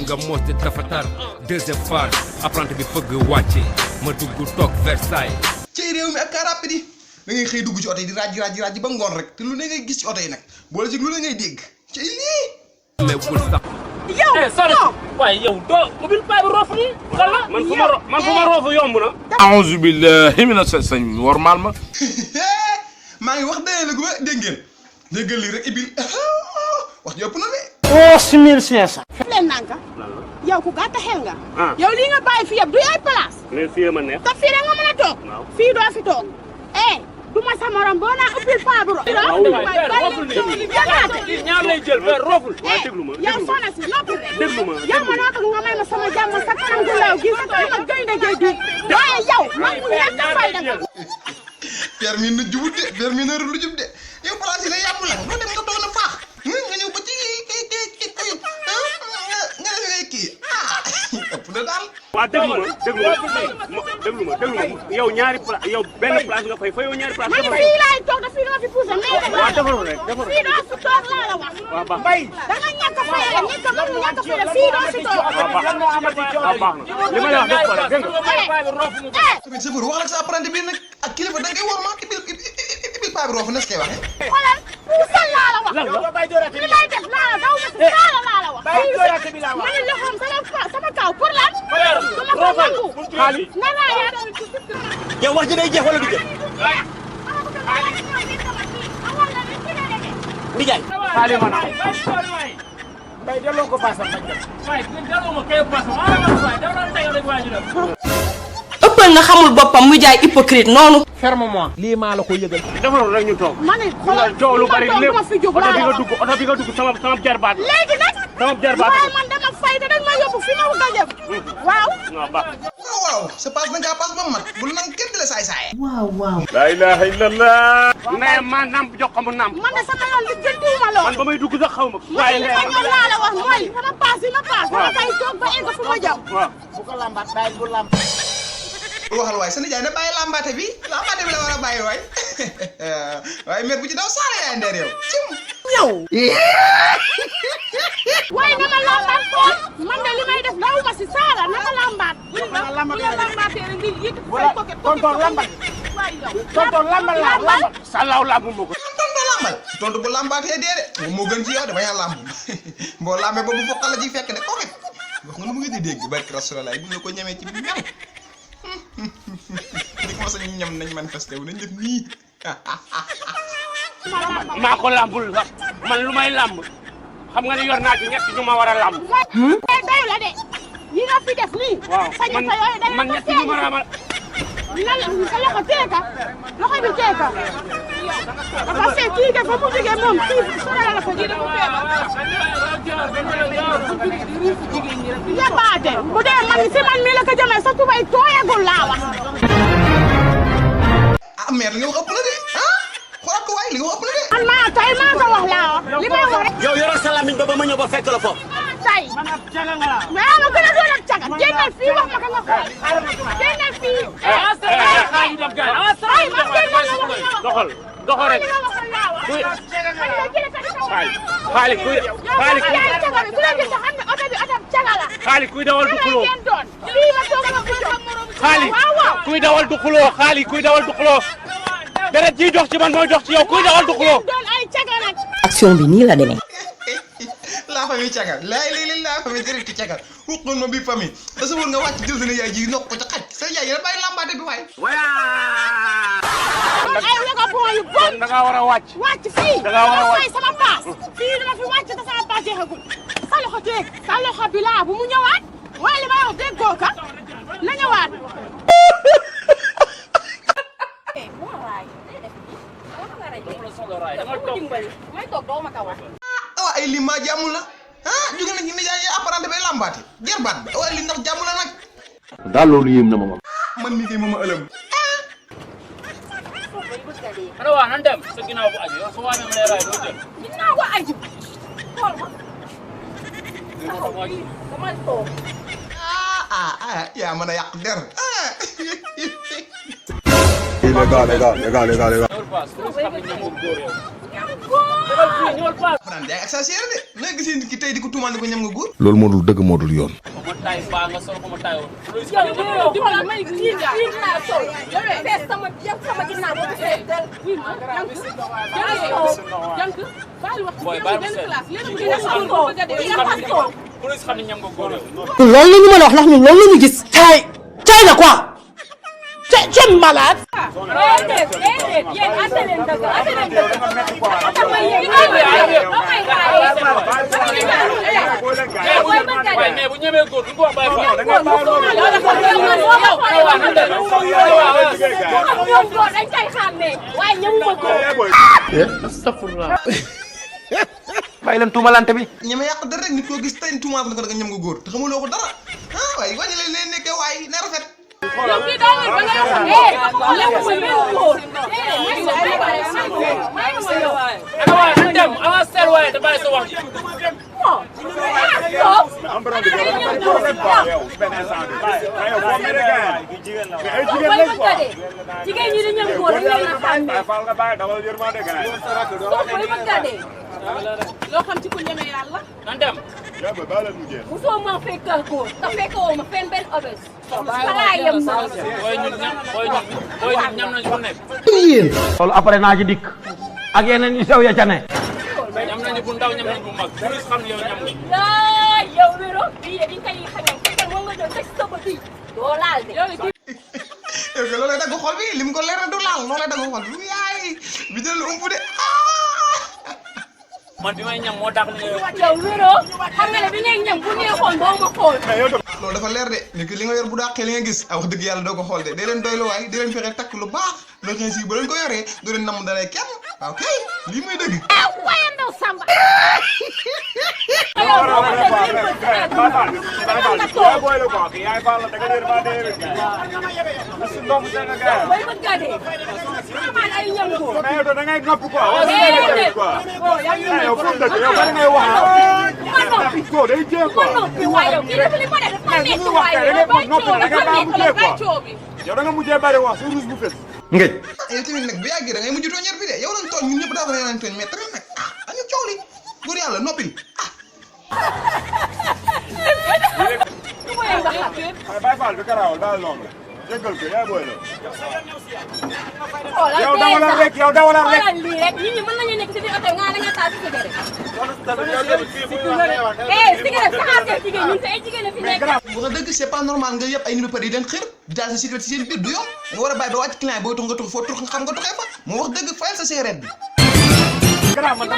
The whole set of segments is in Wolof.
nga mos te dafa tar deuxième phase apprenti bi fëgg wàcce ma dugg toog Versailles. ci réew mi ak car rapide yi da ngay xëy dugg ci oto yi di ràjji ba ngoon rek te lu ne ngay gis ci oto yi nag boole ci lu ne ngay dégg ci lii. mais bul sax. yow waaye yow doo ubbil paa bi roof nii wala man fu ma roofu yomb na. a'uuzu billahi mina shaytaani warmal ma. maa ngi wax dëgg la gu ma dégg ngeen déggal lii rek ibil wax ji ëpp na de. 11500. leen nanka yow ku gàtt xel nga. yow lii nga bàyyi fii yëpp du ay place. mais fii ma neex. te fii rek nga mën a toog. fii doo fi toog. du ma sa morom boo naa ubbil paa bi ñaar lay jël fer rooful. waaw déglu ma yow soxna si noppi rek. déglu ma yow ma noo bëgg nga may ma sama jàmm sa kanam gu leew gi sa kanam ak gaynde gay gi waaye yow man mu ñàkk fay da nga. permis na jubut de permis na lu jub de yow place yi la yàmb la nga dem nga toog na faax nga ñëw ba ci nga defee kii ëpp na daal. waaw déglu ma yow ñaari place yow benn place nga fay yow ñaari place. man fii laay toog te fii nga fi poussé mais waaw defaru rek fii doo fi toog laa la wax. waaw baax da nga ñàkk a fay rek ñàkk a mën ñàkk a fay rek fii doo fi toog. waaw baax na li ma la wax def ko rek dégg nga. tamit chauffeur wax ak sa apprenti bi nag ak kilifa da ngay war ma ibil paa bi roofu nes koy waxee. xoolal puusal laa la wax. lan la li may def laa la daw ma si saala laa la wax. ma ne loxoom sama kaw pour lan. dama ko nangu. xaalis nga laa yaa doon. yow wax ji day jeex wala du jeex. Ndiaye. xaalis ma naa. Mbaye delloo ko paasam bañ dem. ëppal na xamul boppam mu jaay hypocrite noonu. ferme-moi. lii maa la ko yëgal. defaru rek ñu toog. ma ne xoolal coow lu bari lépp ma fi jóg oto laa bi la nga wax. dugg oto bi nga dugg sama jarbaat. léegi nag. sama jarbaat. waaye man dama fay te dañ ma yóbbu fi ma wut a jëm. waaw. waaw baax. waaw sa passe da ngaa passe ba mat bul nang kenn di la saay-saay. la ilaha illallah. mais ma namp jox ko mu namp. man de sama yoon li jëndiwuma lool. man ba may dugg sax xaw ma. waaye li ma ñor laa la wax mooy sama paas yi ma paas. dama fay toog ba egg fu ma jëm. waaw. bu ko lambaat bàyyi bu lamb. waxal waay sa nijaay na bàyyi lambaate bi la war a bàyyi waay waaye mer bu ci daw saala yaay ndeer yow cim ñëw. waaye na ma lambaat xool man de li may def daw ma si saala na ma lambaat. bu la lambaatee rek ngi yëg fay ko tonton lambal. waay yow tonton lambal laa lambal. salaaw lambu ma ko. tontu lambal tontu bu lambaatee dee de moo gën ci yow dama yaa lamb boo lambee ba bu foqal la ci fekk de koxit wax nga nu mu ngi di dégg barki Rasulullah bu ñu ko ñemee ci ñam ni ko sa ñam nañ manifesté wu nañ def nii maa ko lambul sax man lu may lamb xam nga ne yor naa ci ñett ñu ma war a lamb. day la de yi nga fi def nii. waaw man ñett ñu ma war a sa loxo teeka loxo bi teeka parce que kii de fa mu jógee moom kii sona la ko ji dafa yabaate bu dee man si man mi la ko jëmee sa tubay tooyagul laa wax. ah mère li nga wax ëpp na de xoolal ko waay li nga wax ëpp na de. man maa tay maa ko wax laa wax li may wax rek. yow yoroo sa lamiñ ba ma ñëw ba fekk la foofu. tay mais ma gën a doon ak caga génnal fii wax ma ko nga xool génnal fii. ay man génn ma la wax doxal rek. xaalis kuy dawal du xuloo kuy dawal du xuloo xaalis kuy dawal du xuloo deret ji dox ci man mooy dox ci yow kuy dawal du xuloo. action bi nii la demee. la famille cagal laay la famille direct cagal wuqoon ma bi famille da sa wër nga wàcc jël sa yaay ji nokk ko ca xaj sa yaay la bàyyi lambaate bi waay. ay wega boo yu bon da ngaa war a wàcc. wàcc fii da ngaa war a wàcc sama paas fii dama fi wàcc te sama paas jeexagul sa loxo teeg sa loxo bi laa bu mu ñëwaat waaye li may wax déggoo ka na ñëwaat. ah ay lii maa jàmm la jóge na ci nijaay apprenti bay lambaate jarbaat ba waaye li ndax jàmm la nag. daal loolu yéem na ma moom. man mii kay moom a ëlëm. ana waa nan dem sa ginnaaw bu aju yow su waamee ma lay raay doo jël. ginnaaw bu aju xool ma yaa mën a yàq der Fran yaa ngi exagéré de nooy gisee nit ki tey di ko tuumaal ne ko ñam nga góor. loolu moo dul dëgg moo dul yoon. ma tay ba nga sol ko ma tayoo. yow dimbali may kii laa sol yow fees sama ginnaaw boobu fees del jànk bàyyi wax Boy, ci bàyyi benn bu classe léegi set. bu dee xam ko bëgg a dee police xam ne ñam nga góor yow. loolu la ñu mën a wax ndax ñun loolu la ñu gis. caay na quoi. tu es malade. yéen atte leen dëgg waaye mais bu ñemee góor du ko wax bàyyi fa. dañ koy xàmmee waaye ñëwuma ko. bàyyi leen tuumalante bi. ñeme yàq dara rek nit koo gis tey tuumaal ko ne ko da nga ñam nga góor te xamuloo ko dara ah waaye wàññi leen nekkee waay na rafet. yow kii daa ngi ba nga xam ne lépp muy mel góor. ana waaye nañ dem avancé waaye te bàyyi sa wax ji. jigéen ñi di ñam góor ñu leen a xàmmee. loo xam ci ku ñeme yàlla. nañ dem. musoo ma fekk góor te fekkoo ma fenn benn obés. balaa yem ma. booy ñun ñam nañ ku nekk. loolu après naa ci dikk ak yeneen yu sew ya ca ne. ñam nañu bu ndaw ñam nañu bu mag police xam ne yow ñam nga. yow wéro bii de di nga koy xamee fekkee moom nga doon teg sa bët yi doo laal de. yow que loolu lay dagg xol bi lim ko leer na du laal loolu lay dagg xol lu yaay bi dina la ump de man bi may ñam moo tax li nga yow wéro xam nga ne bi ngay ñam bu neexoon doo ma xool. loolu dafa leer de ni li nga yor bu dàqee li nga gis wax dëgg yàlla doo ko xool de dee leen doylu waay dee leen fexe takk lu baax loo xam si ba leen ko yoree doo leen namm dalay kenn waaw kay lii muy dëgg. waaye ndaw Samba. yow da nga mujjee bari wax su ruus bu fes. ngëj. yow tamit nag bu yàggee da ngay mujj tooñeer bi de yow lañ tooñ ñun ñëpp daa ko ne lañ tooñ mais tamit nag dañu coow li buur yàlla noppil Baye Fall bi karaawal daal noonu jéggal ko yaa booy la. yow dawalal rek yow dawalal rek. xoolal lii rek nit ñi mën nañu nekk si biir oto nga nga taal si cigarette. cigarette saxaar jigéen ñun te ay jigéen la fi nekk. wax dëgg c'est pas normal nga yëpp ay nit ba pare di leen xër di daal sa cigarette si seen biir du yoon nga war a bàyyi ba wàcc client booy tux nga tux foo tux xam nga tuxee fa moo wax dëgg fayal sa cigarette bi. man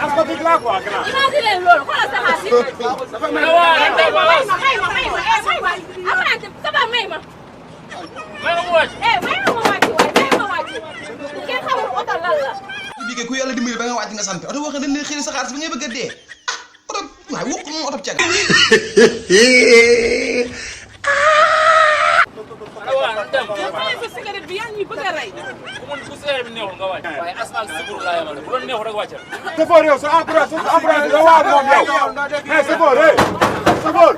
asma bi laa quoi grand. imagine loolu xoolal saxaar si. may ma. may ma mu wàcc. may ma ma wàcc waay may ma wàcc. kenn xamul oto lan la. bii ku yàlla dimbali ba nga wàcc nga sant oto boo xam ne dañ lay xëy sa xaalis bi ngay bëgg a dee oto waaye wokk moom oto caga. cigarette bi yaa ngi bëgg a rey. bu cigarette bi neexul nga wàcc. waaye asma ak siburu laa yemal bu doon neexul rek wàccal. Sëfoor yow sa emprunté nga wax ak moom yow mais Sëfoor Sëfoor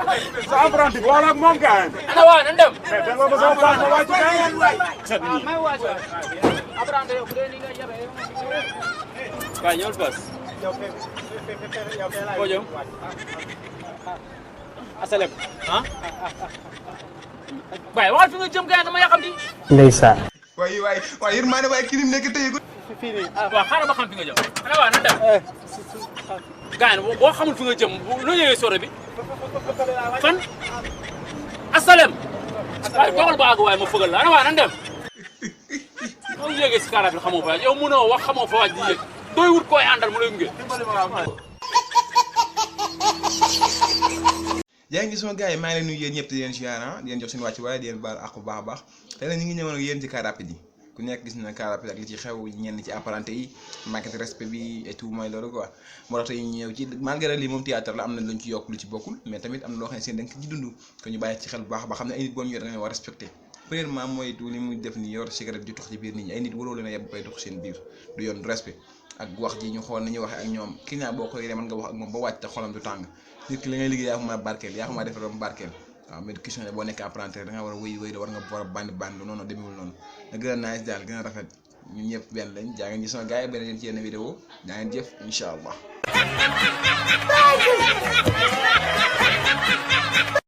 sa emprunté bi wax ak moom gars yi. ana waa nan dem. mais da nga ko soog a baax ma wàcc gars yi. may wàcc apprenti yow bu dee ni nga jabe waaye ñëwul bas. koo jëm. asalem ah. waaye waxal fi nga jëm gars dama yàqam di. ndeysaan. waaye yërmande waaye kii ni mu nekk tey ko. waaw xaaral ba xam fi nga jëm. ana waa nan dem. gars yi boo xamul fi nga jëm loo yëgee sore bi. fan. asalem. waaye dogal ba àgg waaye ma fëgal la ana waa nan dem. moo yëgee si kaaraat bi xamoo fa yow mënoo wax xamoo fa waaj di yëg doy wut koy àndal mu lay gunge. yaa ngi sama gars yi maa ngi leen nuyu yéen ñëpp di leen ziar di leen jox seen wàcc waaye di leen baal àq bu baax a baax tey nag ñu ngi ñëwoon ak yéen ci car rapide yi ku nekk gis na car rapide ak li ci xew ñenn ci apparenté yi manque de respect bi et tout mooy loolu quoi moo tax tey ñu ñëw ci malgré lii moom théâtre la am na luñ ci yokk lu ci bokkul mais tamit am na loo xam ne seen da nga ci dund ko ñu bàyyi ci xel bu baax a baax xam ne ay nit boo ñu yor da nga war respecté premièrement mooy li muy def ni yor cigarette di tux ci biir nit ñi ay nit waroo leen a yeb bay tux seen biir du yoon respect ak wax ji ñu xool nañuy waxee ak ñoom client boo ko yoree mën nga wax ak moom ba wàcc te xolam du tàng nit ki la ngay liggéey yaa ko mën a barkeel yaa ko mën a defal ba mu barkeel waaw mais question ne boo nekkee apprenti da nga war a wéy war nga bandi noonu demewul noonu na gën a nice daal gën a rafet ñun ñëpp benn lañ jaa ngeen gis sama gars yi benn leen ci yenn vidéo jaa ngeen jëf incha allah